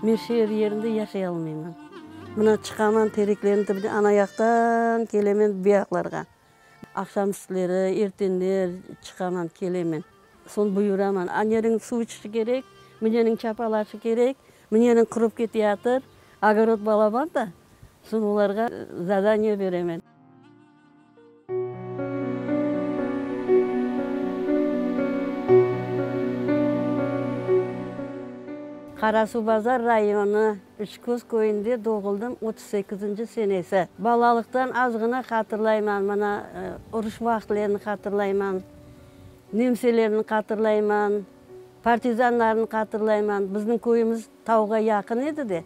Men şeer yerinde yaşay almayman. Mına çıqaman tereklerniñ tübüne, ana yaqtan kelemen bu yaqlarğa. Aqşam üstleri, ertenler çıqaman, kelemen. Soñ buyuraman, aneriñ suv içişi kerek, mineniñ çapalaşı kerek, mineniñ qurup keteyatır, ogorod balaban da, soñ olarğa zadaniye beremen. Qarasuvbazar rayonı, Üçköz köyünde doğuldım, 38-nci senesi. Balalıqtan azğına hatırlayman, mına, uruş vaqıtlerini hatırlayman, nemselerni hatırlayman, partizanlarnı hatırlayman. Bizniñ köyümiz tauğa yaqın edi de,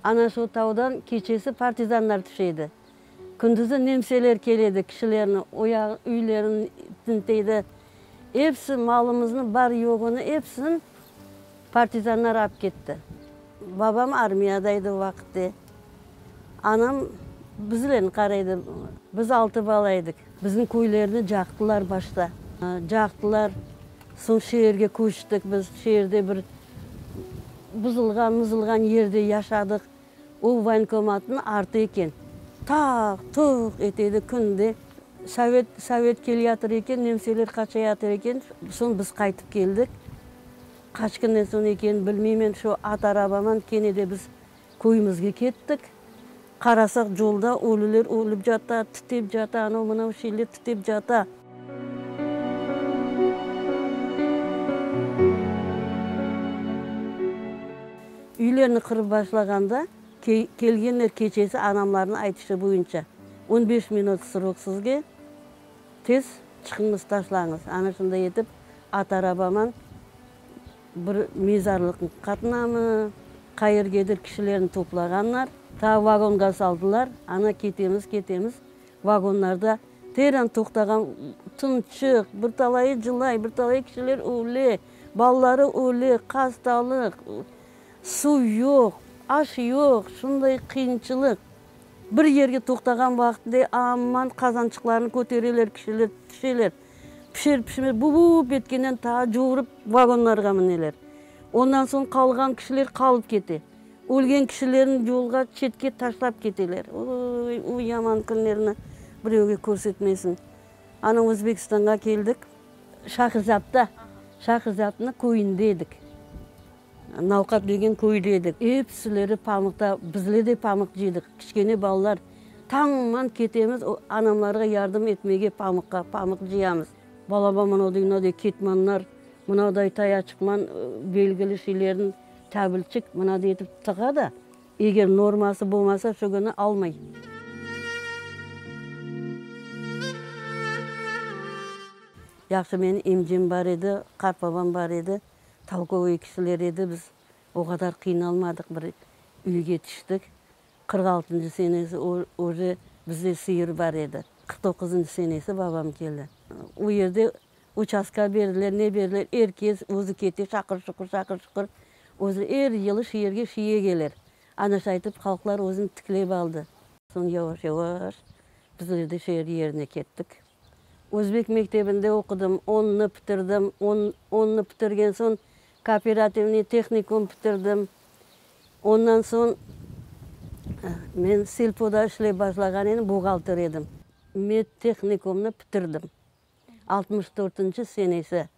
ana şu taudan keçesi partizanlar tüşe edi. Kündüzi nemseler keledi, kişilerni, o yağı üylerini tinteydi. Episi malımıznı, bar-yoğunı episini partizanlar ap ketti. Babam armiyada edi o vaqıtte. Anam bizlerni qaraydı. Biz altı bala edik. Bizim köylerni caqtılar başta. Caqtılar, soñ şeerge köçtik biz. Şeerde bir buzulğan-muzulğan yerde yaşadıq. O voyenkomatnıñ artı eken. Taq, tuq ete edi künde. Sovet, sovet keleyatır eken, nemseler qaçayatır eken. Soñ biz qaytıp keldik. Qaç künden soñ ekenini bilmeymen, şu at arabaman kene de biz köyümizge kettik. Qarasaq, yolda ölüler ölip cata, titep cata, anav-mınav şeyler titep cata. Üylerni qırıp başlağanda, kelgenler keçesi anamlarnıñ aytışı boyunca, on beş minut srok sizge, tez çıqıñız, taşlañız. Ana şunday etip, at arabaman bir mezarlıqnıñ qatınamı, qayergedir kişilerni toplağanlar. Ta vagonğa saldılar, ana ketemiz, ketemiz, vagonlarda teren toqtağan tınçıq, bir talayı cılay, bir talayı kişiler öle, balaları öle, hastalıq, suv yoq, aş yoq, şunday qıyınçılıq. Bir yerge toqtağan vaqtında aman qazançıqlarını kötereler kişiler, tüşeler. Pişer-pişmez buvup etkenden taa cuvurıp vagonlarğa mineler. Ondan soñ qalğan kişiler qalıp kete. Ölgen kişilerni yolğa, çetke taşlap keteler. Oy, o yaman künlerni birevge körsetmesin. Ana Özbekistanğa keldik. Şahrizapta, Şahrizapnıñ köyünde edik. Navqat degen köyde edik. Episileri pamıqta, bizler de pamıq cıydıq. Kiçkene balalar tañman ketemiz anamlarğa yardım etmege pamıqqa, pamıq cıyamız. Balaba mınauday, mınauday ketmanlar, mınauday tayaçıqman belgili şeylerni tabilçik mınaday etip tığa da, eger norması bolmasa şu künü almay. Yahşı menim emcem bar edi, qartbabam bar edi. Tolkovıy kişiler edi, biz o qadar qıynalmadıq, bir üyge tüştik. 46-ncı senesi uje bizde sıyır bar edi. 49-ncı senesi babam keldi. O yerde uçastka berdiler, ne berdiler, er kes özü kete, şaqır-şuqur, şaqır-şuqur. Özü er yılı şu yerge şiye keler. Ana şaytip halqlar özüni tiklep aldı. Soñ yavaş-yavaş bizler de şeer yerine kettik. Özbek mektebinde oqudım, onnı pitirdim, on, onnı pitirgen soñ kooperativniy tehnikum pitirdim. Ondan soñ men selpoda işlep başlağan edim, buhgalter edim. Medtehnikumnı pitirdim, 64-nci senesi.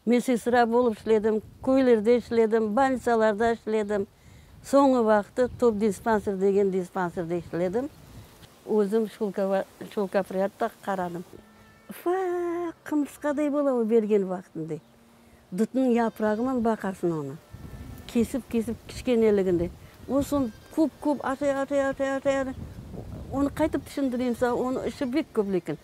Medsestra bolıp işledim, köylerde işledim, bolnitsalarda işledim. Soñu vaqtı topdispanser degen dispanserde işledim. Özüm şelkoprâdta qaradım. Ufaq qımırsqaday bola o bergen vaqtında. Dutnıñ yaprağıman baqasıñ onı. Kesip-kesip kiçkeneliginde. O soñ köp-köp aşay, aşay, aşay, aşay, aşay. Onı qaytıp tüşündireyim saña, onıñ işi bek köp lâkin.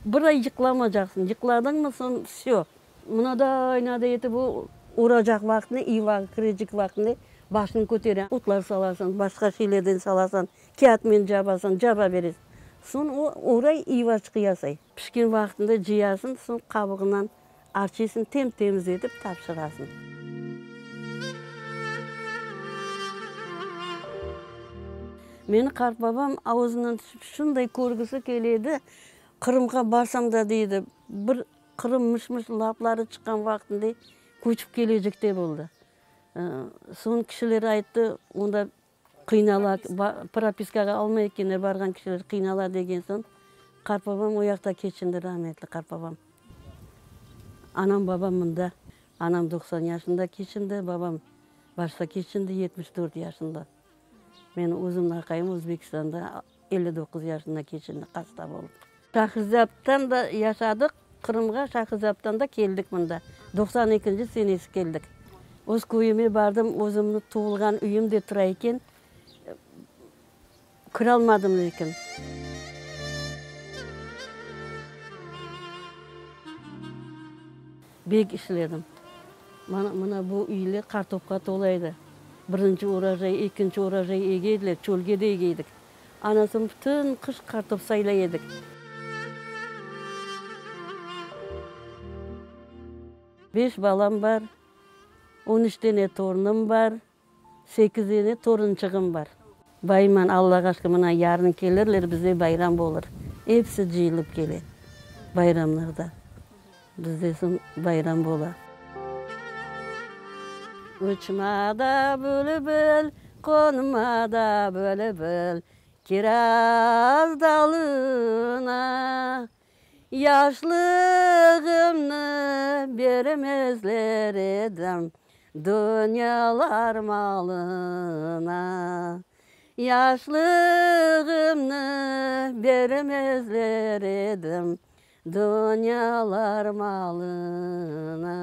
Bir ay yıqlamacaqsıñ. Yıqladıñmı, soñ vsyo. Mınaday, mınaday etip o uracaq vaqtında, ivağa kirecek vaqtında başını kötere. Otlar salasıñ, başqa şeylerden salasıñ, kâğıtmen cabasıñ, caba beresiñ. Soñ o uray, ivaçıq yasay. Pişken vaqtında cıyasıñ, soñ qabığından arçıysıñ, tem-temiz etip tapşırasıñ. Meni qartbabam avuzından tüşüp şunday körgüsi kele edi, Qırımğa barsam da, deydi, bir Qırım mış-mış lafları çıqqan vaqtında köçip kelecekte boldı. Soñ kişiler ayttı, onda qıynala, propiskağa almay ekenler, barğan kişiler qıynala degen soñ, qartbabam o yaqta keçindi, rametli qartbabam. Anam, babam mında. Anam 90 yaşında keçindi, babam başta keçindi, 74 yaşında. Men özümniñ aqayım Özbekistanda 59 yaşında keçindi, hasta bolıp. Şahrizabdan da yaşadıq, Qırımğa Şahrizabdan da keldik mında. 92-nci senesi keldik. Öz köyüme bardım, özümniñ tuvulğan üyüm de tura eken, kiralmadım lâkin. Bek işledim. Mana, mına bu üyler qartopqa tola edi. Birinci urojay, ekinci urojay ege ediler, çölge de ege edik. Andan soñ bütün qış qartop saylay edik. Beş balam bar, 13 dene torunım bar, sekiz dene torunçığım bar. Bayman, Allağa şükür, mına yarın kelirler, bizde bayram olur. Episi cıyılıp kele bayramlarda. Bizde soñ bayram bola. Uçma da bülbül, qonma da bülbül, kiraz dalına. Yaşlığımnı bermezler edim dünyalar malına. Yaşlığımnı bermezler edim dünyalar malına.